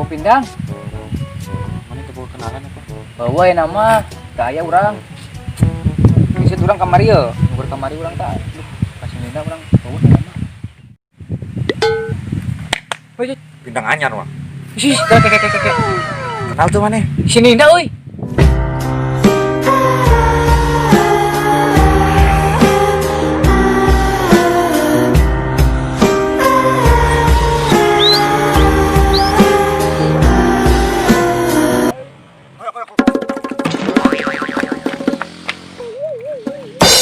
Mau pindang? Mana teu boga kenalan apa? Bawa ya nama, gaya urang. Geus urang kamari ye, ngukur kamari urang tah. Duh, kasih Ninda urang bawa ya nama. Woi, Pindang anyar mah. ih, ke ke ke ke ke. Kenal tuh mana? Si Ninda euy.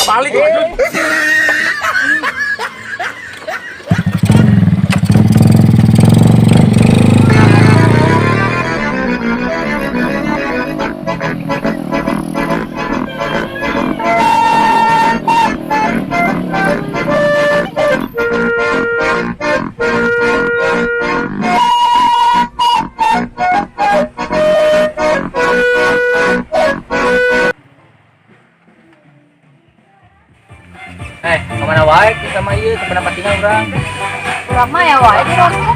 Balik. Eh, kemana wae kita mah ieu ke pendapat tinggal urang. Urang mah ya wae di rokok.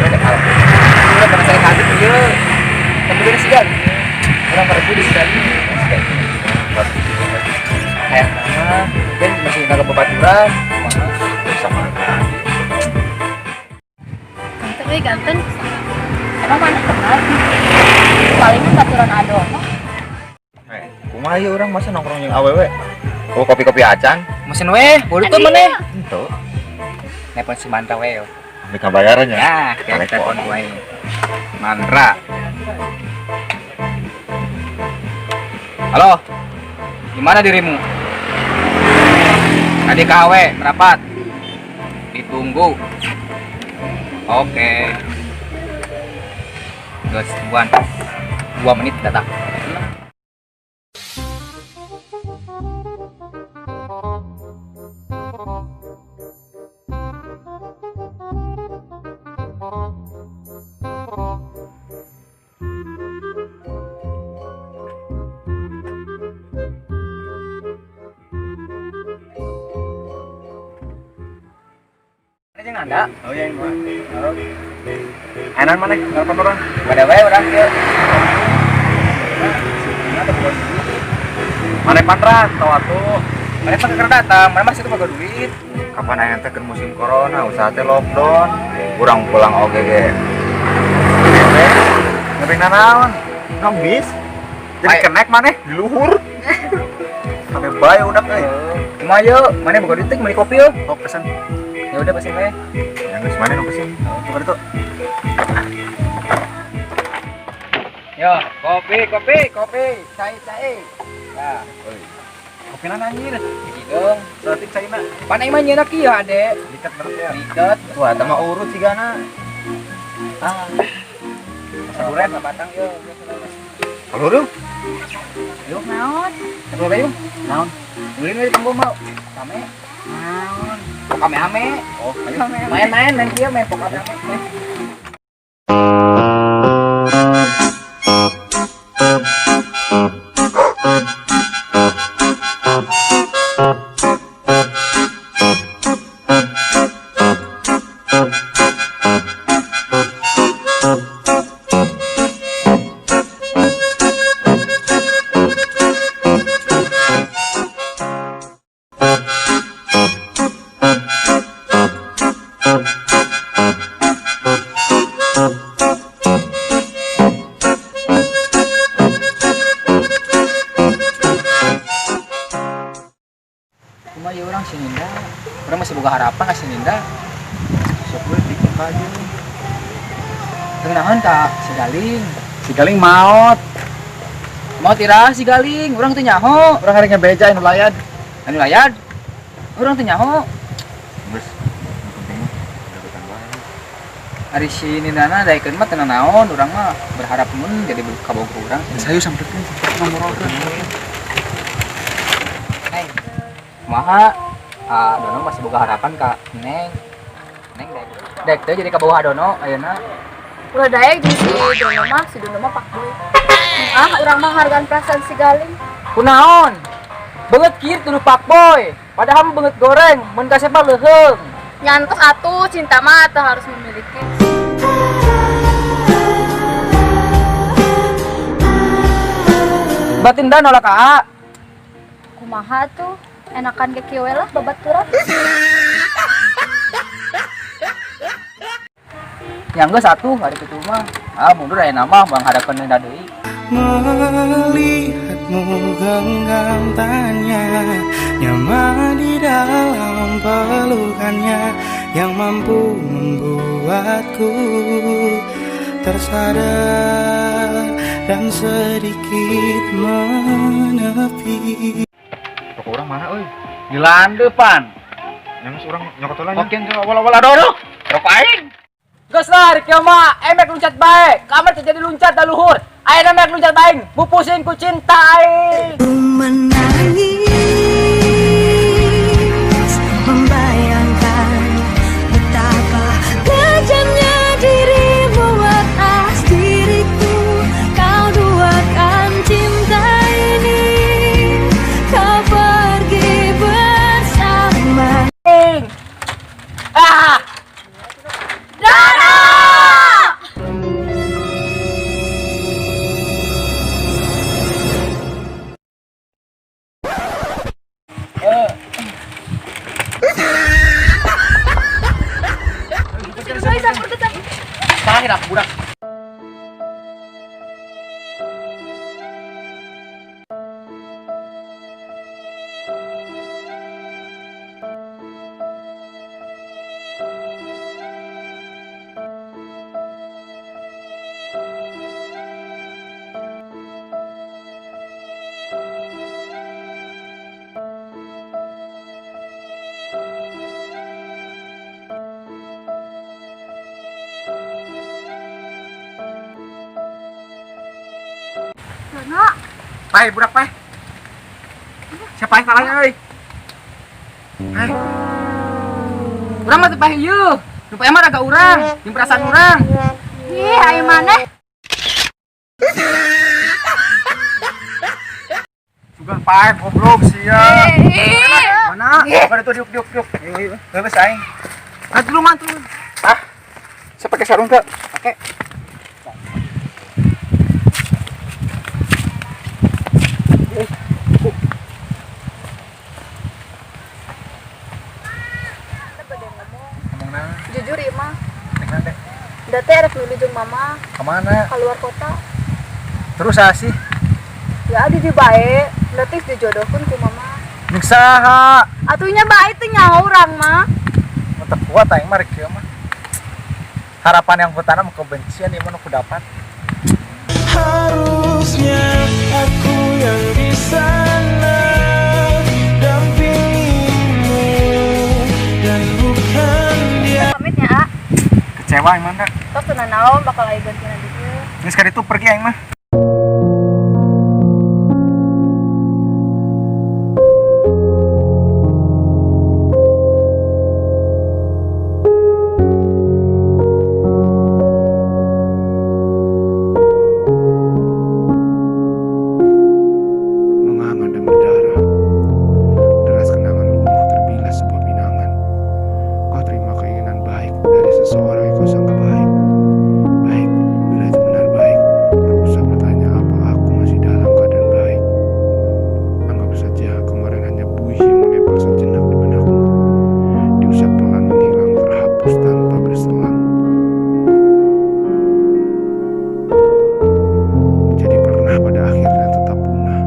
Urang pernah sering kaget ieu. Tapi dari sigan. Urang pernah di sigan. Kayak nama, mungkin masih nggak bebaturan. Sama. Ganteng euy, ganteng. Emang mana kenal? Paling mah baturan Adono. Eh, kumaha ieu urang masa nongkrong jeung awewe? Oh, kopi-kopi acan. Mesin we, bodoh tuh maneh. Henteu. Nelpon si Mantra we. Yo. Ambil kabayarannya. Ya, kayak Telepon. telepon gue. Mantra. Halo. Gimana dirimu? Tadi KW merapat. Ditunggu. Oke. Guys, tungguan. 2 menit datang. Ini jeung Anda. Oh iya, ini mah. Enak mana? Nelpon orang. Pada wae urang kieu. Mana panran tau atuh. Mana mah keur datang, mana masih itu boga duit. Kapan aya teh keur musim corona, usaha teh lockdown. Urang pulang oge ge. Ngeri nanaon? Ngebis. Jadi Ayo. kenek maneh di luhur. Sampai bae udah euy. Kumaha yeuh, mana boga duit teh beli kopi yeuh. Oh, pesen. Ya udah pesen we. Ya geus maneh nu pesen. Bukan itu. Yo, kopi, kopi, kopi, cai, cai. Ya, Kopi nana anjir. hidung. Saeutik caina. Pan aing mah nyeuna kieu ade. Diket bener ya. Diket. Wah, eta mah urut sigana. Ah. Saburen batang yo. Halo, Rung. Yuk, Naon? satu lagi yuk. Naon? Ulin we tunggu mau. Kame. Naon? Kame-ame. Oh, ayo. Main-main main kieu main pokok ame. Kumaha ieu urang si Ninda. Urang masih boga harapan ka si Ninda. Sok we bikin baju. Teu naon ka si Galing. Si Galing maot. Mau tirah si Galing, urang teu nyaho. Urang hari ngebeja anu layad. Anu layad. Urang teu nyaho. Geus, nu penting mah dapetan wae. Ari si Nindana daekeun mah teu nanaon, urang mah berharap mun jadi kabogoh urang. Geus hayu sampeurkeun nomor urang. Neng. Kumaha? Ah, Dono masih boga harapan ka Neng. Neng daek. Daek teh jadi kabogoh Adono ayeuna. Ulah daek jeung si Dono mah, si Dono mah pakboy. Ah, urang mah hargaan perasaan si Galing. Kunaon? Beungeut kieu tuduh pakboy. Padahal mah beungeut goreng, mun kasep mah leuheung. Nyantos atuh, cinta mah teu harus memiliki. Batin dan nolak ka A. Kumaha tuh? Enakan ke kieu we lah babaturan. Yang geus atuh hari kitu mah. Ah, mundur aya nama bang hadapan Nenda deui. Melihatmu genggam tangannya, nyaman di dalam pelukannya, yang mampu membuatku tersadar dan sedikit menepi. Rokok urang mana euy? Di depan. Yang urang nyokot heula nya. Oke, awal-awal aduh. Rokok aing. Geus lah, rek mah emek luncat bae. Kamar teu jadi luncat da luhur. Ayeuna mek luncat bae. Pupusing ku cinta aing. Ku menangis membayangkan betapa kejamnya dirimu atas diriku. Kau duakan cinta ini, kau pergi bersama. Ah, Dara! Terakhir aku budak. Dono, Pai budak pai. Siapa yang kalahnya euy? Hai, Urang mah teu paeh ieu. Nu paeh mah raga urang, jeung perasaan urang. Ih, ayo maneh. Sugan paeh goblok sia. Ih, Mana? Bukan itu diuk diuk diuk. Geus aing. Kan tulungan tulungan. Ah. Saya pakai sarung teu? Oke. Ngomong naon? Jujur ieu mah, Nek naon teh? da teh rek nuli jeung mama Kemana? keluar kota. Terus sih? Ya di dieu bae, da teh dijodohkeun ku mama. Nek saha? Atunya bae teh nyaho urang mah. Mun teu kuat aing mah rek kieu mah. Harapan yang kutanam kebencian ieu mah nu kudapat. Harusnya aku yang di sana dampingimu dan bukan dia. Pamit nya, A. Kecewa aing mah. Tos teu nanaon bakal aya gantina di dieu. Geus ka ditu pergi aing mah. Mengangan dan berdarah. Deras kenangan luluh terbilas sebuah pinangan. Kau terima keinginan baik dari seseorang yang kau sangka baik. Baik, bila itu benar baik, tak usah bertanya apa aku masih dalam keadaan baik. Anggap saja kemarin hanya buih yang menempel sejenak di benakmu. Diusap pelan menghilang terhapus tanpa berselang. Menjadi pernah pada akhirnya tetap punah.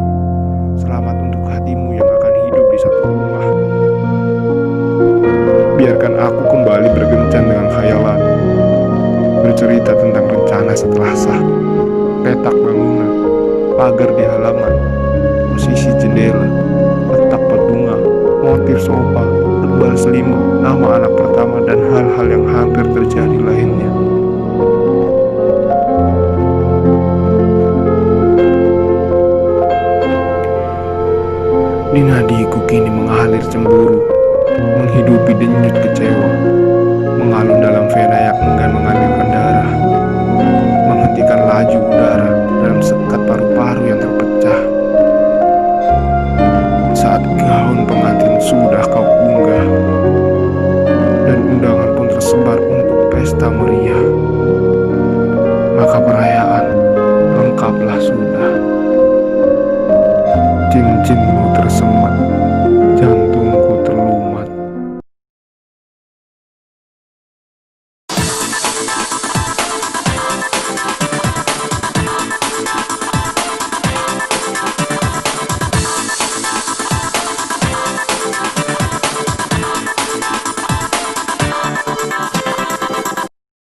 Selamat untuk hatimu yang akan hidup di satu rumah. Biarkan aku kembali berkencan dengan khayalan. Bercerita tentang rencana setelah sah. Petak bangunan, pagar di halaman, posisi jendela, letak pot bunga, motif sofa, tebal selimut, nama anak pertama, dan hal-hal yang hampir terjadi lainnya. Di nadiku kini mengalir cemburu, menghidupi denyut kecewa, mengalun dalam vena yang enggan mengalirkan darah, menghentikan laju udara dalam sekat paru-paru yang terpecah. Saat gaun pengantin sudah kau unggah, Dan undangan pun tersebar untuk pesta meriah. Maka perayaan lengkaplah sudah. Cincinmu